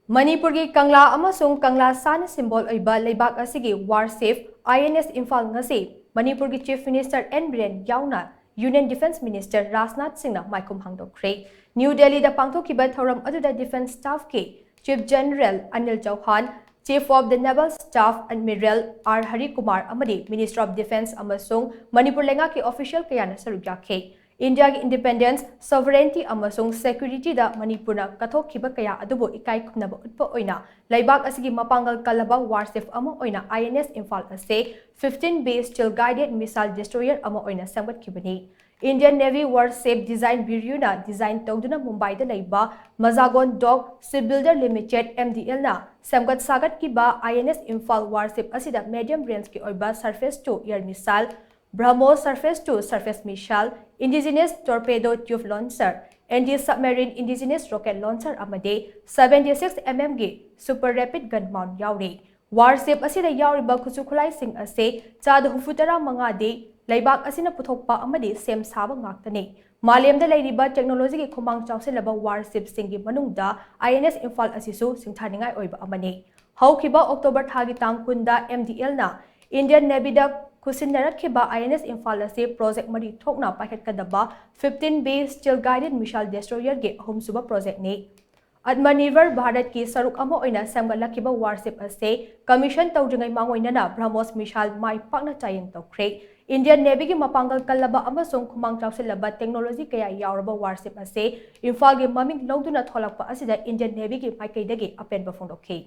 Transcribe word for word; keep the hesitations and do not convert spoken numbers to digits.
ꯃꯅꯤꯄꯨꯔꯒꯤ ꯀꯪꯂꯥ ꯑꯃꯁꯨꯡ ꯀꯪꯂꯥ ꯁꯥꯅ ꯁꯤꯝꯕꯣꯜ ꯑꯣꯏꯕ ꯂꯩꯕꯥꯛ ꯑꯁꯤꯒꯤ ꯋꯥꯔꯁꯤꯞ ꯑꯥꯏ ꯑꯦꯟ ꯑꯦꯁ ꯏꯝꯐꯥꯜ ꯉꯁꯤ ꯃꯅꯤꯄꯨꯔꯒꯤ Chief Minister N Biren ꯌꯥꯎꯅ Union Defence Minister ꯔꯥꯖꯅꯥꯊ ꯁꯤꯡꯅ ꯃꯥꯏꯈꯨꯝ ꯍꯥꯡꯗꯣꯛꯈ꯭ꯔꯦ꯫ ꯅ꯭ꯌꯨ ꯗꯦꯜꯂꯤꯗ ꯄꯥꯡꯊꯣꯛꯈꯤꯕ ꯊꯧꯔꯝ ꯑꯗꯨꯗ Defence Staff ꯀꯤ Chief General Anil Chauhan, Chief of the Naval Staff Admiral R Harikumar ꯑꯃꯗꯤ Minister of Defence ꯑꯃꯁꯨꯡ ꯃꯅꯤꯄꯨꯔ ꯂꯩꯉꯥꯛꯀꯤ official ꯀꯌꯥꯅ ꯁꯔꯨꯛ ꯌꯥꯈꯤ꯫ ꯏꯟꯗꯤꯌꯥꯒꯤ independence, sovereignty ꯑꯃꯁꯨꯡ security ꯗ ꯃꯅꯤꯄꯨꯔꯅ ꯀꯠꯊꯣꯛꯈꯤꯕ ꯀꯌꯥ ꯑꯗꯨꯕꯨ ꯏꯀꯥꯏ ꯈꯨꯝꯅꯕ ꯎꯠꯄ ꯑꯣꯏꯅ ꯂꯩꯕꯥꯛ ꯑꯁꯤꯒꯤ ꯃꯄꯥꯡꯒꯜ ꯀꯜꯂꯕ ꯋꯥꯔꯁꯤꯞ ꯑꯃ ꯑꯣꯏꯅ ꯑꯥꯏ ꯑꯦꯟ ꯑꯦꯁ ꯏꯝꯐꯥꯜ ꯑꯁꯤ fifteen B stealth guided missile destroyer ꯑꯃ ꯑꯣꯏꯅ ꯁꯦꯝꯒꯠꯈꯤꯕꯅꯤ꯫ Indian Navy Warship Design Bureau ꯅ design ꯇꯧꯗꯨꯅ ꯃꯨꯝꯕꯥꯏꯗ ꯂꯩꯕ Mazagon Dock Shipbuilder Limited, M D L ꯅ ꯁꯦꯝꯒꯠ ꯁꯥꯒꯠꯈꯤꯕ ꯑꯥꯏ ꯑꯦꯟ ꯑꯦꯁ ꯏꯝꯐꯥꯜ ꯋꯥꯔꯁꯤꯞ ꯑꯁꯤꯗ medium range ꯀꯤ ꯑꯣꯏꯕ surface to air missile, BrahMos surface to surface missile, indigenous torpedo tube launcher, anti submarine indigenous rocket launcher ꯑꯃꯗꯤ seventy six M M ꯒꯤ super rapid gun mount ꯌꯥꯎꯔꯤ꯫ Worship ꯑꯁꯤꯗ ꯌꯥꯎꯔꯤꯕ ꯈꯨꯠꯁꯨ ꯈꯨꯠꯂꯥꯏꯁꯤꯡ ꯑꯁꯤ ꯆꯥꯗ ꯍꯨꯝꯐꯨ ꯇꯔꯥ ꯃꯉꯥꯗꯤ ꯂꯩꯕꯥꯛ ꯑꯁꯤꯅ ꯄꯨꯊꯣꯛꯄ ꯑꯃꯗꯤ ꯁꯦꯝ ꯁꯥꯕ ꯉꯥꯛꯇꯅꯤ꯫ ꯃꯥꯂꯦꯝꯗ ꯂꯩꯔꯤꯕ technology ꯒꯤ ꯈꯨꯃꯥꯡ ꯆꯥꯎꯁꯤꯜꯂꯕ ꯋꯥꯔꯁꯤꯞꯁꯤꯡꯒꯤ ꯃꯅꯨꯡꯗ ꯑꯥꯏ ꯑꯦꯟ ꯑꯦꯁ ꯏꯝꯐꯥꯜ ꯑꯁꯤꯁꯨ ꯁꯤꯡꯊꯥꯅꯤꯡꯉꯥꯏ ꯑꯣꯏꯕ ꯑꯃꯅꯤ꯫ ꯍꯧꯈꯤꯕ ꯑꯣꯛꯇꯣꯕꯔ ꯊꯥꯒꯤ ꯇꯥꯡ ꯀꯨꯟꯗ M D L ꯅ Indian Navy ꯗ ꯈꯨꯠꯁꯤꯟꯅꯔꯛꯈꯤꯕ ꯑꯥꯏ ꯑꯦꯟ ꯑꯦꯁ ꯏꯝꯐꯥꯜ ꯑꯁꯤ project ꯃꯔꯤ ꯊꯣꯛꯅ ꯄꯥꯏꯈꯠꯀꯗꯕ fifteen B stealth guided missile destroyer ꯒꯤ ꯑꯍꯨꯝꯁꯨꯕ project ꯅꯤ꯫ Atmanirbhar Bharat ꯀꯤ ꯁꯔꯨꯛ ꯑꯃ ꯑꯣꯏꯅ ꯁꯦꯝꯒꯠꯂꯛꯈꯤꯕ ꯋꯥꯔꯁꯤꯞ ꯑꯁꯤ commission ꯇꯧꯗ꯭ꯔꯤꯉꯩ ꯃꯥꯡꯑꯣꯏꯅꯅ BrahMos missile ꯃꯥꯏ ꯄꯥꯛꯅ ꯆꯥꯌꯦꯡ ꯇꯧꯈ꯭ꯔꯦ꯫ Indian Navy ꯒꯤ ꯃꯄꯥꯡꯒꯜ ꯀꯜꯂꯕ ꯑꯃꯁꯨꯡ ꯈꯨꯃꯥꯡ ꯆꯥꯎꯁꯤꯜꯂꯕ technology ꯀꯌꯥ ꯌꯥꯎꯔꯕ ꯋꯥꯔꯁꯤꯞ ꯑꯁꯤ ꯏꯝꯐꯥꯜꯒꯤ ꯃꯃꯤꯡ ꯂꯧꯗꯨꯅ ꯊꯣꯛꯂꯛꯄ ꯑꯁꯤꯗ Indian Navy ꯒꯤ ꯃꯥꯏꯀꯩꯗꯒꯤ ꯑꯄꯦꯟꯕ ꯐꯣꯡꯗꯣꯛꯈꯤ꯫